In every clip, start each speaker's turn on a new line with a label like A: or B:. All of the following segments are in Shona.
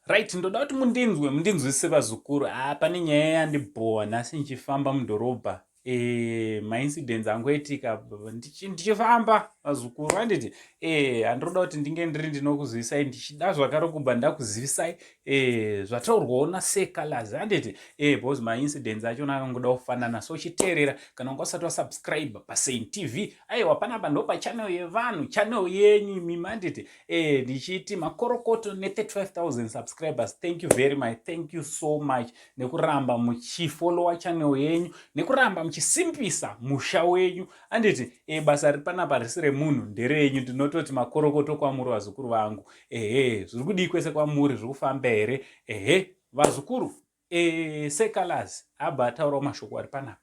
A: Right, ndoda kuti mundinzwe, mundinzwisise vazukuru. Ah, pane nyaya yandibhowa nhasi ndichifamba mudhorobha. Maincidents angoitika ndichifamba vazukuru, handiti? Handiroda kuti ndinge ndiri ndinokuzivisai, ndichida zvakare kubva ndakuzivisai zvataurwawo naSeh Calaz, handiti? Because maincidents achona akangoda kufanana. So chiteerera, kana unga usati wasubscribe paSaint TV, aiwa, panapa ndo pachannel yevanhu, channel yenyu imimi, handiti? Ndichiti makorokoto ne35,000 subscribers. Thank you very much, thank you so much nekuramba muchifollowa channel yenyu, nekuramba muchisimbisa musha wenyu, handiti? Basa riri panapa risi remunhu, nderenyu. Ndinototi makorokoto kwamuri, vazukuru vangu. Ehe, zviri kudii kwese kwamuri? Zviri kufamba here? Ehe, vazukuru, Seh Calaz abva ataurawo mashoko ari panapa.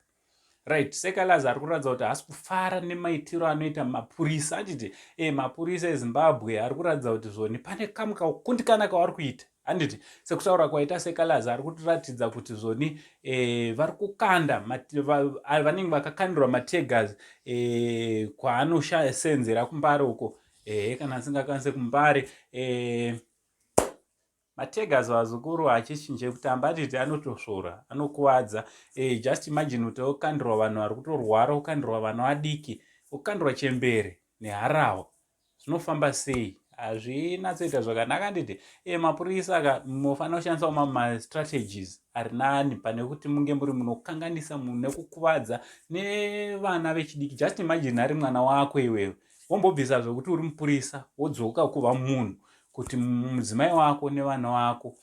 A: Right, Seh Calaz ari kuratidza kuti haasi kufara nemaitiro anoita mapurisa, handiti? Mapurisa eZimbabwe ari kuratidza kuti zvoni pane kamwe kakukundikana kavari kuita, handiti? Sekutaura kwaita Seh Calaz, ari kutiratidza kuti zvoni vari kukanda, vanenge vakakandirwa mateargas kwaanosenzera kuMbare uko. Ehe, kana asingakwanise kuMbare, mateargas, vazukuru, hachisi chekutamba, atiti anotosvora, anokuvadza. Just imagine kuti okandirwa vanhu vari kutorwara, okandirwa vana vadiki, okandirwa chembere neharahwa, zvinofamba sei? Hazvinatsoita zvakanaka, handiti? Mapurisa ka munofanira kushandisawo mamwe mastrategies ari nani pane kuti munge muri munokanganisa munhu nekukuvadza nevana vechidiki. Just imagine ari mwana wako iwewe, wombobvisa zvokuti uri mupurisa, wodzoka kuva munhu, kuti mudzimai wako nevana vako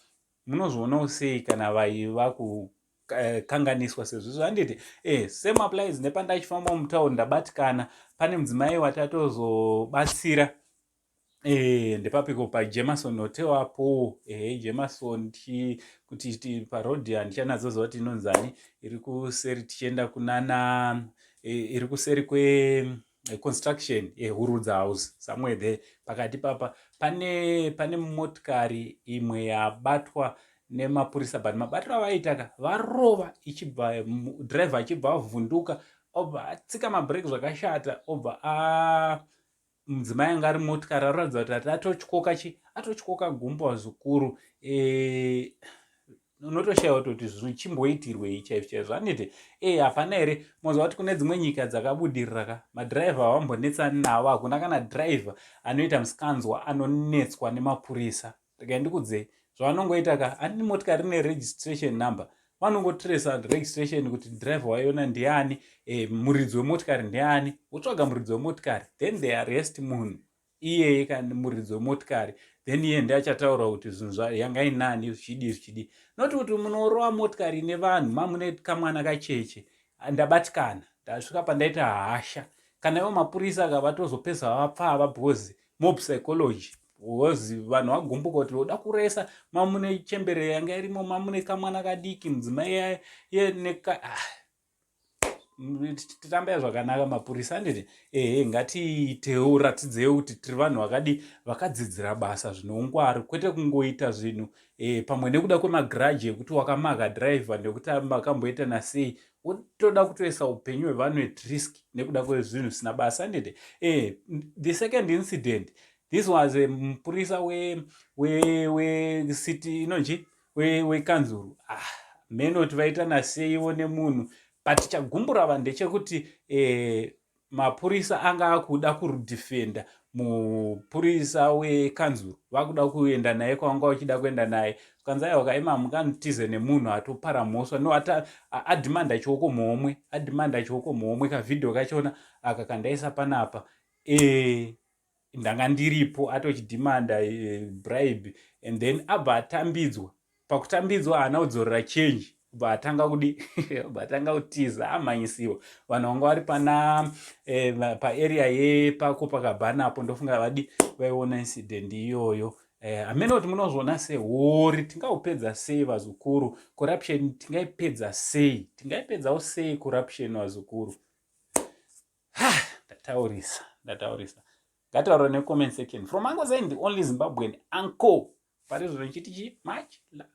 A: munozvionawo sei kana vaiva kukanganiswa sezvizvo, handiti? Same applies nepandachifamba mutauni, ndabatikana, pane mudzimai watatozobatsira. Ndepapiko? PaJemason Hotel apo. Ehe, Jemason, kuti parodhi, handichanatsoziva kuti inonzani, iri kuseri tichienda kunana, iri kuseri kweconstruction yeHurudza House, somewhere there pakati papa, pane motikari imwe yabatwa nemapurisa. But mabatiro avaita ka, varova ichibva, driver achibva avhunduka, obva atsika mabhureki zvakashata, obva a mudzimai anga ari motikari aroratidza kuti ati atotyoka chi atotyoka gumbo. Vazukuru, unotoshayiwa kuti zvichimboitirwei chaizvo chaizvo, handiti? Hapana here moziva kuti kune dzimwe nyika dzakabudirira ka, madhiraivha havambonetsani navo. Hakuna kana dhiraivha anoita musikanzwa anonetswa nemapurisa. Regai ndikudzei zvavanongoita ka. Ani motikari rine registration number, vanongotresa registration kuti dhiraivha waiona ndiani, muridzi wemotikari ndiani, wotsvaga muridzi wemotikari, then they arrest munhu iyeye kana muridzi wemotikari. Then iye ndiye achataura kuti zvinhu yanga inani, zvichidii zvichidii, noti kuti munorova motikari ine vanhu, mamune kamwana kacheche. Ndabatikana, ndasvika pandaita hasha. Kana ivo mapurisa akavatozopedza vapfava, because mob psychology, because vanhu vagumbuka kuti voda kuresa, mamune chembere yanga irimo, mamune kamwana kadiki, mudzimai neka. Ah, titambai zvakanaka, mapurisa, handiti? Ehe, ngatiitewo, ratidzeiwo kuti tiri vanhu vakadi, vakadzidzira basa zvinoungwari, kwete kungoita zvinhu pamwe nekuda kwemagrudge ekuti wakamaka dhiraivha nekuti makamboita nasei, wotoda kutoisa upenyu hwevanhu at risk nekuda kwezvinhu zvisina basa, handiti? The second incident, this was mupurisa wecity we inonji wekanzuru we. Ah, menoti vaita naseiwo nemunhu, but chagumbura vanhu ndechekuti mapurisa anga akuda kudefenda mupurisa wekanzuru, vakuda kuenda naye kwavanga vachida kuenda naye. Kanzi, "Aiwa kaima, mukanitize nemunhu atopara mhosva." No, adhimanda chioko muhomwe, adhimanda chioko muhomwe. Kavhidhio kachona aka kandaisa panapa, ndanga ndiripo, atochidhimanda bribe, and then abva atambidzwa. Pakutambidzwa haana kudzorera change, bva atanga kudi, bva atanga kutiza, amhanyisiwa. Vanhu vanga vari pana paarea yepaCopacabana apo, ndofunga vadi vaiona incident iyoyo. Hamene kuti munozviona sehori, tingaupedza sei, vazukuru? Corruption tingaipedza sei? Tingaipedzawo sei corruption, vazukuru? Ndataurisa, ndataurisa. Ngataura necomment section. From Uncle Zain, the only Zimbabwean uncle, pari zvino, chiti chi much love.